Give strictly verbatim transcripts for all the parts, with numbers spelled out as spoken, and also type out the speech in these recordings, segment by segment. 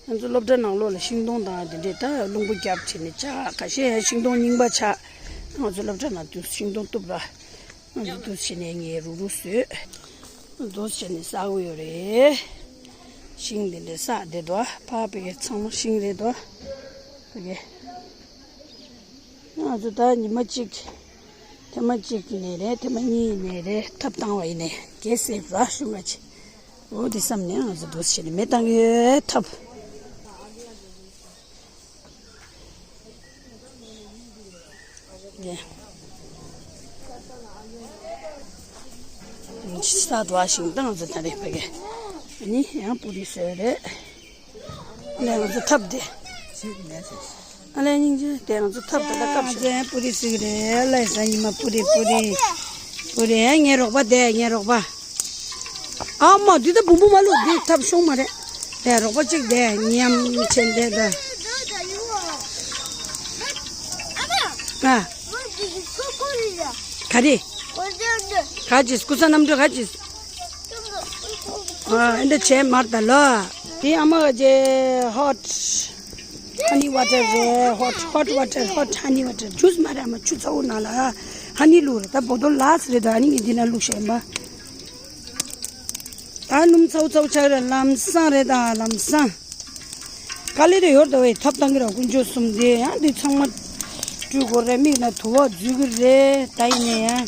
ང་ཚོ་སློབ་གྲྭ་ནང་ལོགས་ལ་ཤིང་སྡོང་དང་དེ་འདྲས་ད་རླུང་བུ་བརྒྱབ་བྱས་ནས་ཆག་ཁ་ཤས་ཤིང་སྡོང་རྙིང་པ་ཆག་ང་ཚོ་སློབ་གྲྭ་ནང་དུ་ཤིང་སྡོང་གཏུབ་ར། ང་ཚོ་འདུག་བྱས་ནས་ངས་རུག་རུག་བཟོས། འདུག་བྱས་ནས་ཟ་གི་ཡོད་རེད། ཤིང་དེ་འདྲས་ཟ་བསྡད་འདུག་ཕ་བི་གེ་ཚང་མ་ཤིང་རེད་འདུག་ཕ་གི། ང་ཚོ་ད་ཉི་མ་གཅིག་ཐེངས་མ་གཅིག་ཡིན་ནའི་རེད། ཐེངས་མ་གཉིས་ཡིན་ནའི་རེད། ཐབ་བཏང་བ་ཡིན་ནའི་གལ་སྲིད་ར་ཤུ་མ་ཆེ། འོ་དེ་བསམ་ནས་ང་ཚོ་འདུག་བྱས་ནས་མེ་བཏང་ཡོད་ཐབ། ས་དུ་བ་ཤིང་བཏང་ཚོ་ད་རེད་ཕ་གི། ཨ་ནི་ཡང་པུ་རི་བཟོས་རེད། ཨ་ལས་ང་ཚོ་ཐབ་དེ། ཨ་ལས་སྙིང་རྗེ་དེ་ང་ཚོ་ཐབ་དེ་ད་སྐབས་ཤིག་ཨ་པུ་རི་བཟོས་རེད། ཨ་ལས་ས་ཉི་མ་པུ་རི་པུ་རི། པུ་རི་ཨ་ངའི་རོགས་པ་དེ་ངའི་རོགས་པ། ཨ་མ་འདི་ད་བུམ་བུ་མ་ལུག་འདི་ཐབ་ཤོང་མ་རེད། དེ་རོགས་པ་གཅིག་དེ་ཉམས་ཆེན་དེ་ད། ཨ། ག་རེ། ག་ཅིས་སྐུ་ས་གནམ་གྲུ་ག་ཅིས། ཨ་འདི་བྱས་མར་ད་ལོ། དེ་ཨ་མ་ག་ཅེ་ཧོ་ཊི་ཧ་ནི་ཝ་ཊར་རེད། ཧོ་ཊི་ཧོ་ཊི་ཝ་ཊར་ཧོ་ཊི་ཧ་ནི་ཝ་ཊར། ཇུས་མ་རེད། ཨ་མ་ཆུ་ཚ་བོ་ནང་ལ་ཧ་ནི་བླུགས་རེད། ད་བོ་ཏོལ་ལགས་རེད། ད་ཨ་ནི་ངས་འདི་ན་བླུགས་བཞག་ཡིན་པ། ད་སྣུམ་ཚ་བོ་ཚ་བོ་ཆགས་རེད། ལམ་སང་རེད། ད་ལམ་སང་། དཀའ་ལས་རེ་ཡོད་ད་བས་ཐབ་བཏང་གི་ར་དཀོན་མཆོག་གསུམ་དེ་ཡང་འདི་ཚང་མ་བཀྲུས་དགོས་རེད། མིག་ན་དུ་བ་འཛུལ་གི་རེད། ད་ཡིན་ནའི་ཡང་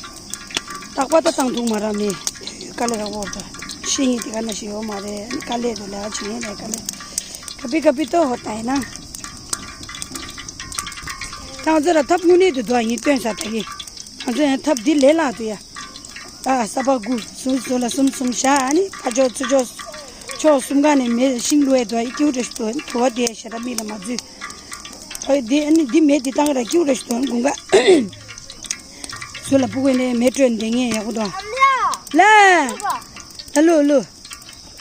རྟག་པར་ད་བཏང་ཐུབ་མ་ར་མེད། དཀའ་ལས་ར་བོར་ད་ཤེས་ཡིན་དེ་ག་ན་ཞིག་ཡོད་མ་རེད། དཀའ་ལས་དེ་ལ་བྱེད་ཡིན་རེད། དཀའ་ལས་ག་པི་ག་པི་ཏོ་ཧོ་ད་ཡིན་ན། ད་ང་ཚོ་ར་ཐབ་དངོས་གནས་དུ་དུ་བ་ཡིན་སྟོན་ས་ད་གི། ང་ཚོ་ཡང་ཐབ་འདི་ལས་སླ་དུ་ཡ། ཨ་ས་ཕ་དགུ་ཟུར་ཟུར་ལ་གསུམ་གསུམ་བཞག་ཨ་ནི་ཕ་ཕྱོགས་ཚུར་ཕྱོགས་ཕྱོགས་གསུམ་ཀ་ནས་མེ་ཤིང་བླུག་ཡས་འདུག་ཨ་ཡི་སྐྱིའུ་འདྲ་ཞིག་འདུག་དུ་བ་དེ་ཞེ་དྲག་མིག་ལ་མ་འཛུལ། ཨ་ཡི་འདི་ཨ་ནི་འདི་མེ་འདི་བཏང་ར་སྐྱིའུ་འདྲ་ཞིག་འདུག་དགུན་ཁ་ཟུར་ལ་ཕུ་གུ་ནས་མེ་སྤྲོད་འདེད་ངེས་ཡག་པོ་འདུག་ལ། ད་ལུ་ལུ།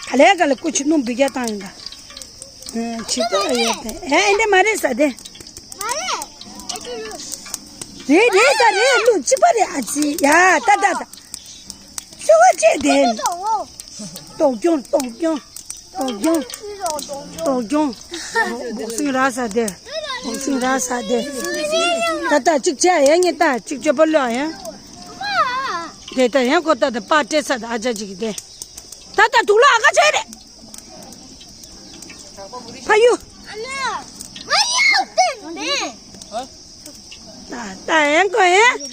ག་ལེ་ག་ལེ་སྐུ་མཁྱེན་སྣུམ་འབུད་རྒྱག་བཏང་ཡོང་ད། ཨ་ཆི་ཏོ་ཡོད་དེ་ཨེ་འདི་མ་རེད་ས་དེ། མ་རེད། རེད་རེད་ད་རེད་ལུ་གཅིག་པ་རེད་ཨ་ཙི་ཡ་ད་ད་ད། ཤོ་བ་ཅེ་དེ། ཏོག་གྱོང་ཏོག་གྱོང་། ཏོག་གྱོང་། ཏོག་གྱོང་། བོག་སིང་ར་ས་དེ། བོག་སིང་ར་ས་དེ། ད་ད་གཅིག་བྱས་ཡ་ངས་ད་གཅིག་བྱས་པ་ལོས་ཡ། དེ་ད་ཡང་ཁོ་ད་ད་པ་སྤྲད་ས་ད་ཨ་ཅག་ཅིག་དེ། ད་ད་དུག་ལོག་ཨ་ཁ་བྱས་རེད། ཕ་ཡུ། ད་ད་ཡང་ཁོ་ཡང་།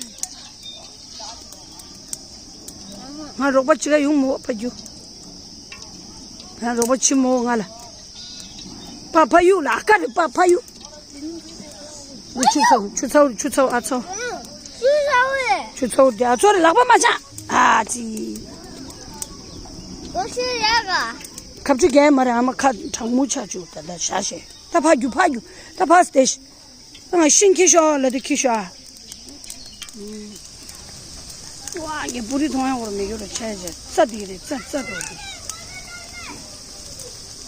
ང་རོགས་པ་བྱེད་ག་ཡོང་མོ་ཕ་རྒྱུ། ང་རོགས་པ་བྱེད་མོ་ང་ལ། པ་ཕ་ཡུ་ལ་ཨ་ཀ་རེ་པ་ཕ་ཡུ། ཆུ་ཚ་བོ་ཆུ་ཚ་བོ་ཆུ་ཚ་བོ་ཨ་ཚོ། ཆུ་ཚ་བོ་རེད། ཆུ་ཚ་བོ་དེ་ཨ་ཚོ་རེ་ལག་པ་མ་ཆག་ཨ་ཙི། ལོ་ཤི་རེད་ག་ཁབ་ཆུ་རྒྱལ་མ་རེད། ཨ་མ་ཁ་གྲང་མོ་ཆག་ཆུ་ད་ད་ཤ་ཤེ་ད་ཕ་རྒྱུ་ཕ་རྒྱུ་ད་ཕ་སྟེ་ཤི། ཨ་ཤིང་ཁྱི་ཤོག་ལ་དེ་ཁྱི་ཤོག་ཨ། ཝ་ངས་པུ་རི་མཐོང་ཡག་བོར་མི་ཡོད་ར་ཆ་ཆ་རྩ་དེ་རེད་རྩ་རྩ་དོ་དེ།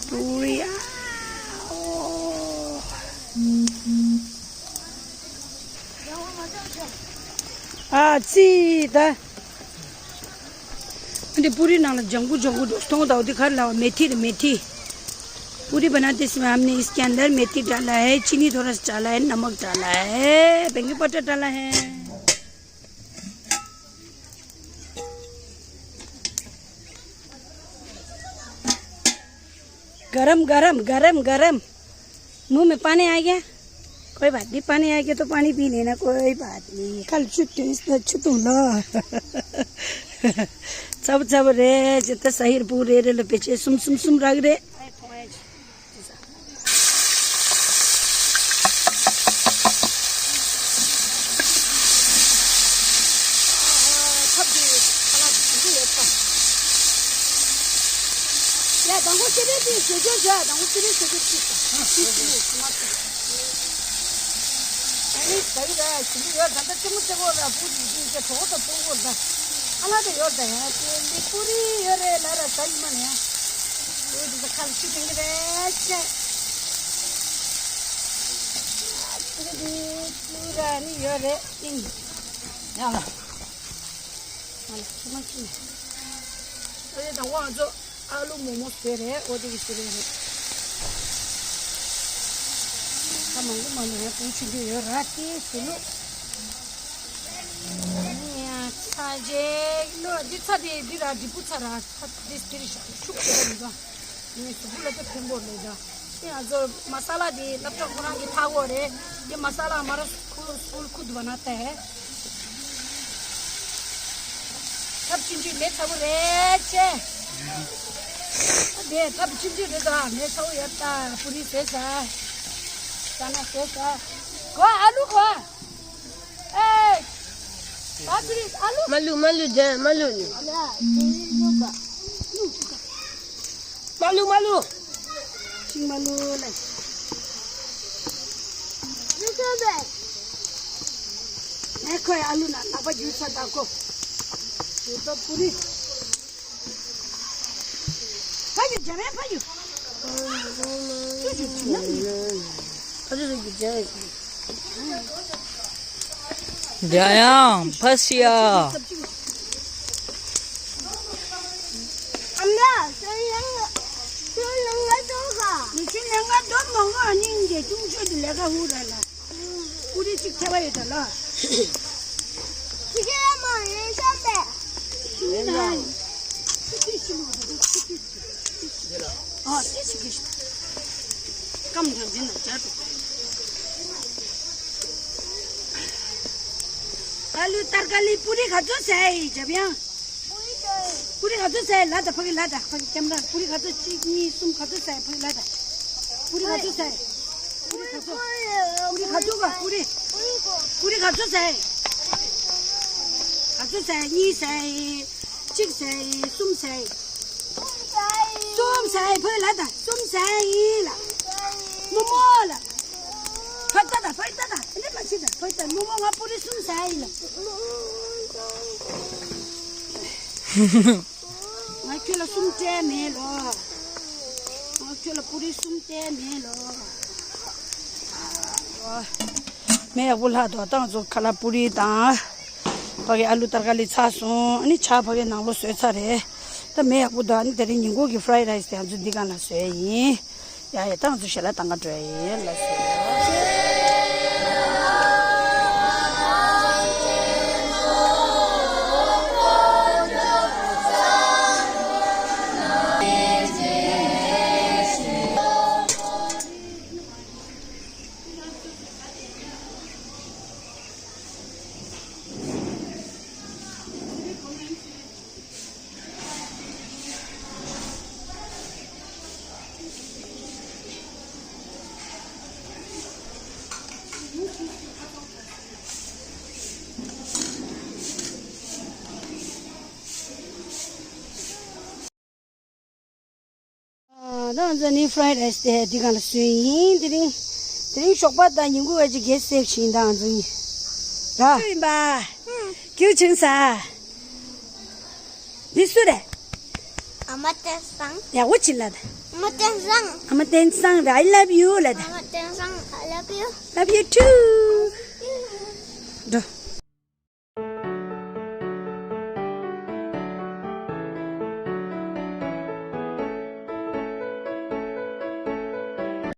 པུ་རི་ཨ། ཨོ། ཨ་ཙི་ད། འདི་པུ་རི་ནང་ལ་ལྗང་གུ་ལྗང་གུ་འདུག་མཐོང་དང་འདི་ག་རེ་ལབ་པ། མེ་ཐི་རེད་མེ་ཐི། पूरी बनाते समय हमने इसके अंदर मेथी डाला है, चीनी थोड़ा सा डाला है, नमक डाला है, बेकिंग पाउडर डाला है। गरम गरम गरम गरम। मुंह में पानी आ गया। कोई बात नहीं, पानी आ गया तो पानी पी लेना, कोई बात नहीं। कल छुट्टी, इसलिए छुट्टी लो। सब सब रे, जितना सही पूरे रे लो पीछे सुम सुम सुम रख रे। ཡ་དང་པོ་སེ་རེ་དེ་ཞེ་ཅོ་བྱ། དང་པོ་སེ་རེ་ཞེ་ཅོ་ཅི་ས་ཅི་ཅི་མོ་ཅི་མ་ཅི། ཨ་ནི་ད་གི་ར་ཞི་མི་ཡོད། ད་ལྟ་ཅི་མོ་ཅི་གོ་ལ་བུ་དེ་ཅི་ཅི་གྲོགས་དང་སྤུན་གོ་ད་ཨ་ལ་དེ་ཡོད། ད་ཡང་དེ་འདི་པུ་རི་ཡོད་རེད་ལ་ར་ད་ཡི་མ་ནས་ཡང་བུ་དེ་ད་ཁ་ལ་ཤི་དེང་གི་རེད་ཅེ། པུ་རི་དེ་ཅུ་ར་ནི་ཡོད་རེད་ཨིན། ཡ་ལ། ཨ་ལ་ཁྱི་མ་ཁྱི་མ། ཨོ་དེ་དང་པོ་ང་ཚོ་ཨ་ལུ་མོག་མོག་བཟོས་རེད། ཨོ་དེ་གི་བཟོས་རེད། མང་པོ་མང་པོ་ཡང་བུ་ཆུང་ཆུང་ཡོད་ར་དེ་ཟེར་ལོ། ཡ་ཚ་རྗེས་ལོ་འདི་ཚ་དེ་འདི་ར་འབྲི་སྤུ་ཚ་ར་ཚ་དེ་འདིར་བཞག་ཤུགས་ཆེ་བ་མི་འདུག་ངའི་གཟུགས་པོ་ལ་ད་ཕན་པོ་མེད་ད། དེ་ང་ཚོ་མ་ས་ལ་དེ་སློབ་གྲྭ་ཁོ་རང་གི་ཐག་འོག་རེད། དེ་མ་ས་ལ་མ་ར་ཁུ་སྐུལ་ཁུ་འདུག་བ་ན་ད། ཐབ་ཆུང་ཆུང་མེ་ཚ་པོ་རེད་ཅེ། དེ་ཐབ་ཆུང་ཆུང་རེད་ད་མེ་ཚ་པོ་ཡོད་ད་པུ་རི་ཟས་ཟ། ཟ་ན་ཟས་ཟ། གོ་ཨ་ལུ་གོ། ཨེ། ཨ་ལུ། མ་ལུ་མ་ལུ་ཇན་མ་ལུ་ལུ། མ་ལུ་མ་ལུ། ཤིང་མ་ལུ་ལ། ཨེ་ཁོའི་ཨ་ལུ་ན་ནག་པ་ཡུལ་ས་དག་གོ། ཡུལ་ས་པུ་རི། ཕ་ཡུལ་རྒྱ་རའི་ཕ་ཡུལ། ཅུ་ཅུ་ཅུ་ན་ཡུལ། ཕ་ཡུལ་རྒྱ་རའི། འདྲ་ཡང་ཕ་སི་ཡ། ཨ་མ་ཁྱོད་ཡང་ཁྱོད་ལང་ང་འགྲོ་ག་ནི་ཁྱོད་ལང་ང་འགྲོ་མ་གོ་ཨ་ནི་འདི་ཅུང་ཆོས་འདི་ལས་ཀ་ཧུ་ར་ལ། ཀུ་རེ་གཅིག་ཐེ་བ་ཡོད་ད་ལ། ཁྱི་ཁྱི་ལ་མ་ཡིན་ཤ་པས། ཨ་ཏི་ཞིག་གིས་སྐམ་དང་འདི་ན་སྦྱར་དུ། ཨ་ལུ་ཏར་ཀ་ལི་པུ་རི་ག་ཚོད་ཟ་ཡི་རྒྱབ་ཡང་། པུ་རི་ག་ཚོད་ཟ་ཡི་ལ་ད་ཕ་གི་ལ་ད་ཕ་གི་ཀེམ་ར་པུ་རི་ག་ཚོད་གཅིག་གཉིས་གསུམ་ག་ཚོད་ཟ་ཡི་ཕ་གི་ལ་ད། པུ་རི་ག་ཚོད་ཟ་ཡི། པུ་རི་ག་ཚོད། པུ་རི་ག་ཚོད་ག་པུ་རི། པུ་རི་ག་ཚོད་ཟ་ཡི། ག་ཚོད་ཟ་ཡི་གཉིས་ཟ་ཡི། གཅིག་ཟ་ཡི་གསུམ་ཟ་ཡི། གསུམ་ཟ་ཡི་ཕ་གི་ལ་ད་གསུམ་ཟ་ཡི་ལ། རྨོ་མོ་ལ། ཕར་ལྟ་དང་ཕར་ལྟ་དང་དེ་འདྲ་མ་བྱེད་དང་ཕར་ལྟ། རྨོ་མོ་ང་པུ་རི་གསུམ་ཟ་ཡི་ལ། ང་ཁྱོད་ལ་གསུམ་སྤྲད་མེད་ལོ། ང་ཁྱོད་ལ་པུ་རི་གསུམ་སྤྲད་མེད་ལོ། མེ་ཡག་པོ་ལྷག་འདུག་ཏང་ཚོ་ཁ་ལག་པུ་རི་དང་། ཕ་གི་ཨ་ལུ་ཏར་ཀ་ལི་ཚར་སོང་། ཨ་ནི་ཇ་ཕ་གི་ནང་ལོགས་བཟོས་ཚར་རེད། ད་མེ་ཡག་པོ་འདུག་ཨ་ནི་དེ་རིང་ཉིན་གུང་གི་ཕ་རའི་རའི་སི་དེ་ང་ཚོ་འདི་ག་ལ་བཟོས་ཡིན། ཡ་ཡ་ཏང་ཚོ་ཞལ་ལག་བཏང་ག་འགྲོ་ཡིན་ལ་སོ། ཨ། ད་ང་ཚོ་ནི་ཕ་རའི་རའི་སི་དེ་འདི་ག་ལ་བཟོས་ཡིན། དེ་རིང་དེ་རིང་ཞོགས་པ་དང་ཉིན་གུང་བར་གྱི་གེ་སི་སེབ་བྱིན་ད་ང་ཚོ་ཡིན་ར། ཡིན་པ། ཁྱེའུ་ཆུང་ས། འདི་སུ་རེད། ཨ་མ་བསྟན་བཟང་། ཡག་པོ་བྱིན་ལ་ད། ཨ་མ་བསྟན་བཟང་། ཨ་མ་བསྟན་བཟང་རེད། I love you ལ་ད། ཨ་མ་བསྟན་བཟང་། I love you། Love you too། འགྲོ།